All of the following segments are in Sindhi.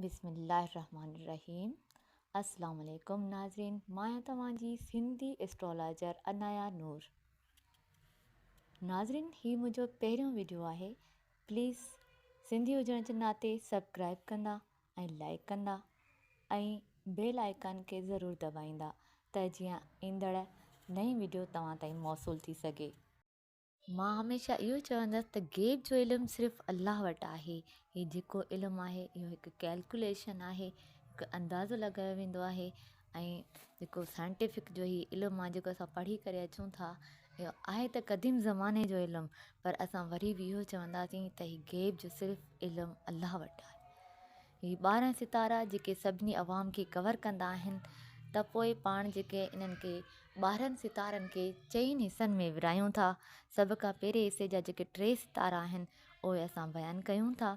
بسم الله الرحمن الرحيم السلام عليڪم ناظرين مان آهيان توهان جي سنڌي اسٽرالاجر عنايا نور ناظرين هي منهنجو پهريون ويڊيو آهي پليز سنڌي هجڻ جي ناتي سبسڪرائب ڪندا ۽ لائڪ ڪندا ۽ بيل آئيڪان کي ضرور دٻائيندا ته جيئن ايندڙ نئين ويڊيو توهان تائين موصول ٿي سگهي. مان هميشه اهو چوندس ته غيب جو علم صرف الله وٽ آهي. هي جيڪو علم آهي اهو هڪ ڪيلڪوليشن آهي، هڪ اندازو لڳايو ويندو آهي ۽ جيڪو سائنٽيفڪ جو هي علم آهي جيڪو اسان پڙهي ڪري اچون ٿا اهو آهي ته قديم زماني جو علم پر اسان وري به اهو چونداسين ته هي غيب جو صرف علم الله وٽ آهي. هي 12 ستارا جيڪي سڀني عوام کي ڪور ڪندا آهن ته پوء پاڻ جيڪي انهن کي 12 ستارن کي چئن حصن ۾ ورهايون ٿا. سڀ کان پهرين حصي جا جيڪي ٽي ستارا آهن، اهي اسان بيان ڪيون ٿا.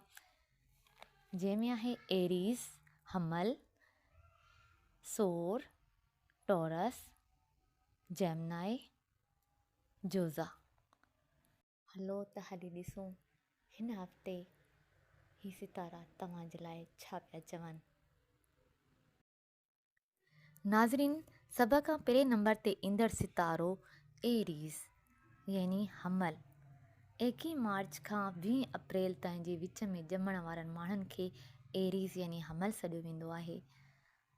جنهن ۾ آهي ايريز، حمل، ثور، ٽورس، جيمنائي، جوزا. هلو ته هلي ڏسون هن هفتي هي ستارا توهان جي لاء ڇا پيا چون. ناظرين سڀ کان پهرين نمبر تي ايندڙ ستارو ايريز يعني حمل ايڪيهه مارچ کان ويهه اپريل تائين جي وچ ۾ ڄمڻ وارن ماڻهن کي ايريز يعني حمل سڏيو ويندو آهي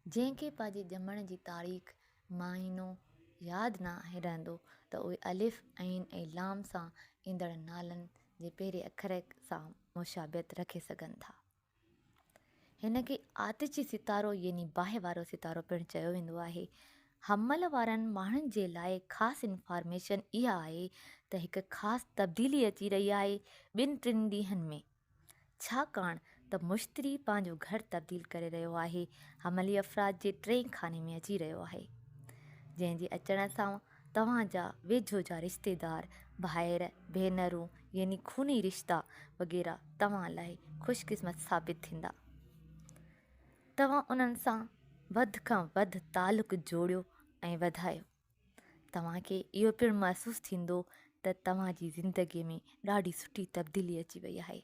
جنهن کي پنهنجي ڄمڻ جي تاريخ مهينو ياد ناهي رهندو ته اهي الف عين ۽ لام سان ايندڙ نالن جي پهرين اکر سان مشابهت رکي سگهن ٿا. هن کي آتشي ستارو يعني باهه وارو ستارو پڻ چيو ويندو آهي. حمل وارن ماڻهن جي لاء خاص انفارميشن اها آهي ته هڪ خاص تبديلي اچي رهي آهي ٻن ٽن ڏينهن ۾. ڇاڪاڻ ته مشتري پنهنجو گهر تبديل ڪري رهيو آهي حملي افراد جي ٽئين خاني ۾ اچي رهيو آهي. جنهن جي اچڻ سان توهان جا ويجهو جا رشتيدار، ڀائر، ڀينرون يعني خوني رشتا وغيره توهان لاء خوش قسمت ثابت ٿيندا. توهان انهن سان وڌ کان وڌ تعلق جوڙيو ۽ وڌايو. توهان کي اهو پڻ محسوس ٿيندو ته توهان جي زندگي ۾ ڏاڍي سٺي تبديلي اچي وئي آهي.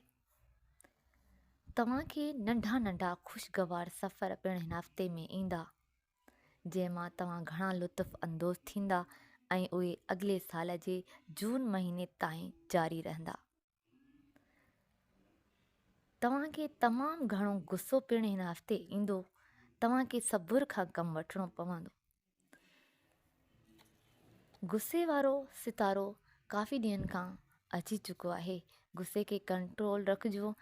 توهان کي ننڍا ننڍا خوشگوار سفر پڻ هن هفتي ۾ ايندا. جنهن مان توهان گهڻا لطف اندوز ٿيندا ۽ اهي اڳلي سال جي جون مهيني تائين جاري رهندا. توهان کي تمام گهڻو غصو پڻ هن هفتي ايندو. توهان کي صبر کان ڪم وٺڻو پوندو. غصي وارو ستارو ڪافي ڏينهن کان اچي چڪو آهي. غصي کي ڪنٽرول رکجو.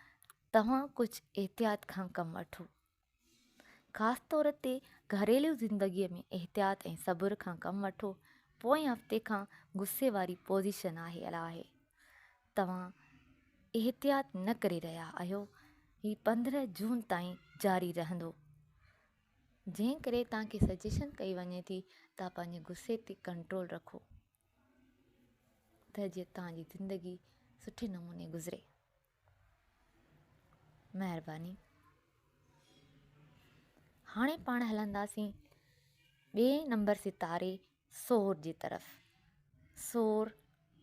توهان ڪجهه احتياط کان ڪم وٺو. خاص طور تي گهريلو زندگيء ۾ احتياط ۽ صبر کان ڪم وٺو. پوئين هفتي کان غصي واري پوزيشن آيل آهي. توهان احتياط نه ڪري رهيا آهيو. هي 15 جون تائين جاري رهندو. جنهن ڪري توهان کي سجيشن ڪئي وڃي ٿي ته پنهنجي غصي تي ڪنٽرول رکو ته جيئن توهان جي زندگي سٺي نموني گذري. مهرباني هاڻي پاڻ هلنداسين ٻئي نمبر ستاري سور جي طرف سور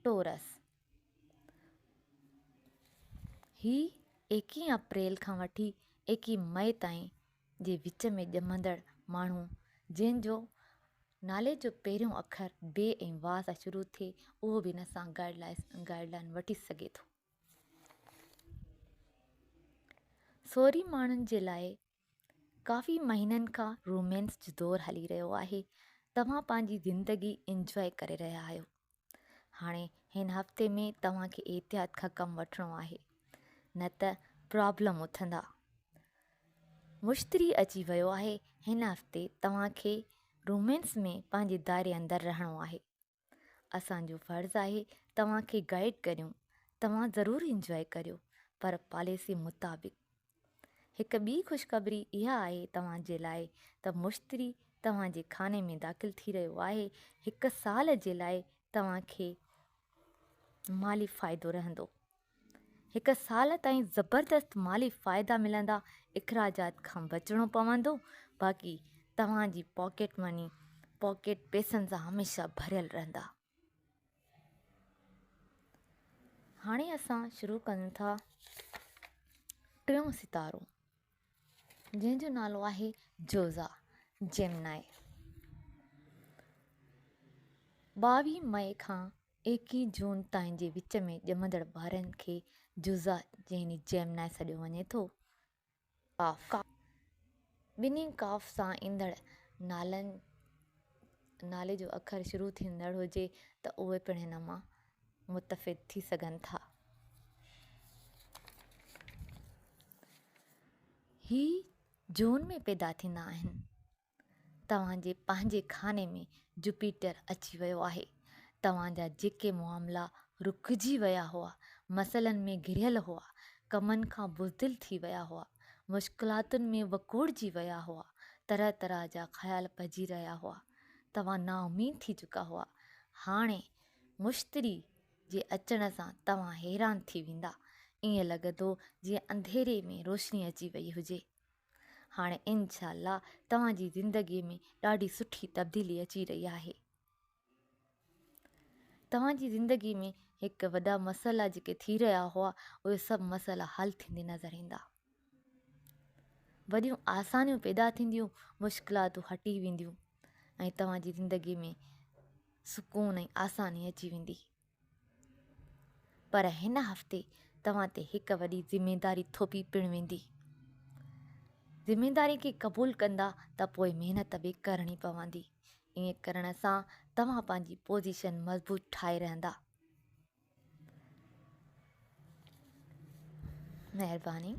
ٽورس هي ايڪيهه اپريل کان وٺي ايڪيهه مئي تائين جي وچ ۾ ڄمندڙ ماڻهو جنهن جو نالي جو پهريون اکر بي ۽ وا سان شروع ٿئي اهو به هن سان گائيڊ لائن وٺي سگهي ٿو. سوري ماڻهن جي لاء ڪافي مهينن کان رومانس جو دور هلي رهيو آهي. توهان پنهنجي زندگي انجواء ڪري رهيا آهيو. هاڻي هن هفتي ۾ توهان کي احتياط کان ڪم وٺڻو آهي نه ته پرابلم اٿندا. مشتري اچي ويو آهي هن هفتي توهان کي رومانس ۾ پنهنجي دائري اندر رهڻو آهي. اسان جو فرض آهي توهان کي گائيڊ ڪريون توهان ضرور انجواء ڪريو پر پاليسي مطابق. هڪ ٻي خوشخبري اها آهي توهان جي لاء ته مشتري توهان جي خاني ۾ داخل ٿي رهيو آهي هڪ سال جي لاء توهان کي مالي فائدو رهندو. هڪ سال تائين زبردست مالي فائدا ملندا، اخراجات کان بچڻو پوندو، باقي توهان جي پاڪيٽ مني، پاڪيٽ پئسن سان هميشه ڀريل رهندا. هاڻي اسان شروع ڪريون ٿا ٽيون ستارو. جنهن جو نالو آهي جوزا، جيمنائي. 22 مئي کان 21 جون تائين جي وچ ۾ ڄمندڙ ٻارن کي جوزا يعني جيمنائي سڏيو وڃي ٿو. قاف، ٻنهي قاف سان ايندڙ نالن نالي جو اکر شروع ٿيندڙ هجي ته اهي پڻ هن مان متفد ٿي سگهن ٿا. هي جون ۾ پيدا ٿيندا آهن. توهان جي پنهنجي خاني ۾ جوپيٽر اچي ويو آهي. توهان جا جيڪي معاملا رڪجي ويا هئا، مسئلن ۾ گهريل هئا، ڪمن کان بزدل ٿي ويا هئا، مشڪلاتن ۾ وڪوڙجي ويا هئا، طرح طرح جا خيال پئجي رهيا هئا، توهان نااميد ٿي چڪا هئا، هاڻي مشتري جي اچڻ سان توهان حيران ٿي ويندا. ائين لڳندو جيئن انڌيري ۾ روشني اچي وئي هجي. هاڻي انشاء الله توهان جي زندگي ۾ ڏاڍي سٺي تبديلي اچي رهي آهي. توهان جي زندگي ۾ هڪ وڏا مسئلا جيڪي ٿي رهيا هئا اهي سڀ مسئلا حل ٿيندي نظر ايندا. وڏيون آسانيون پيدا ٿينديون، مشڪلاتون هٽي وينديون ۽ توهان جي زندگي ۾ سڪون ۽ آساني اچي ويندي. پر هن هفتي توهان تي هڪ وڏي ذميداري ٿوپي پڻ ويندي. ذميداري کي قبول ڪندا ته پوء محنت به ڪرڻي پوندي. ائين ڪرڻ سان توهان پنهنجي پوزيشن مضبوط ٺاهي رهندا. مهرباني.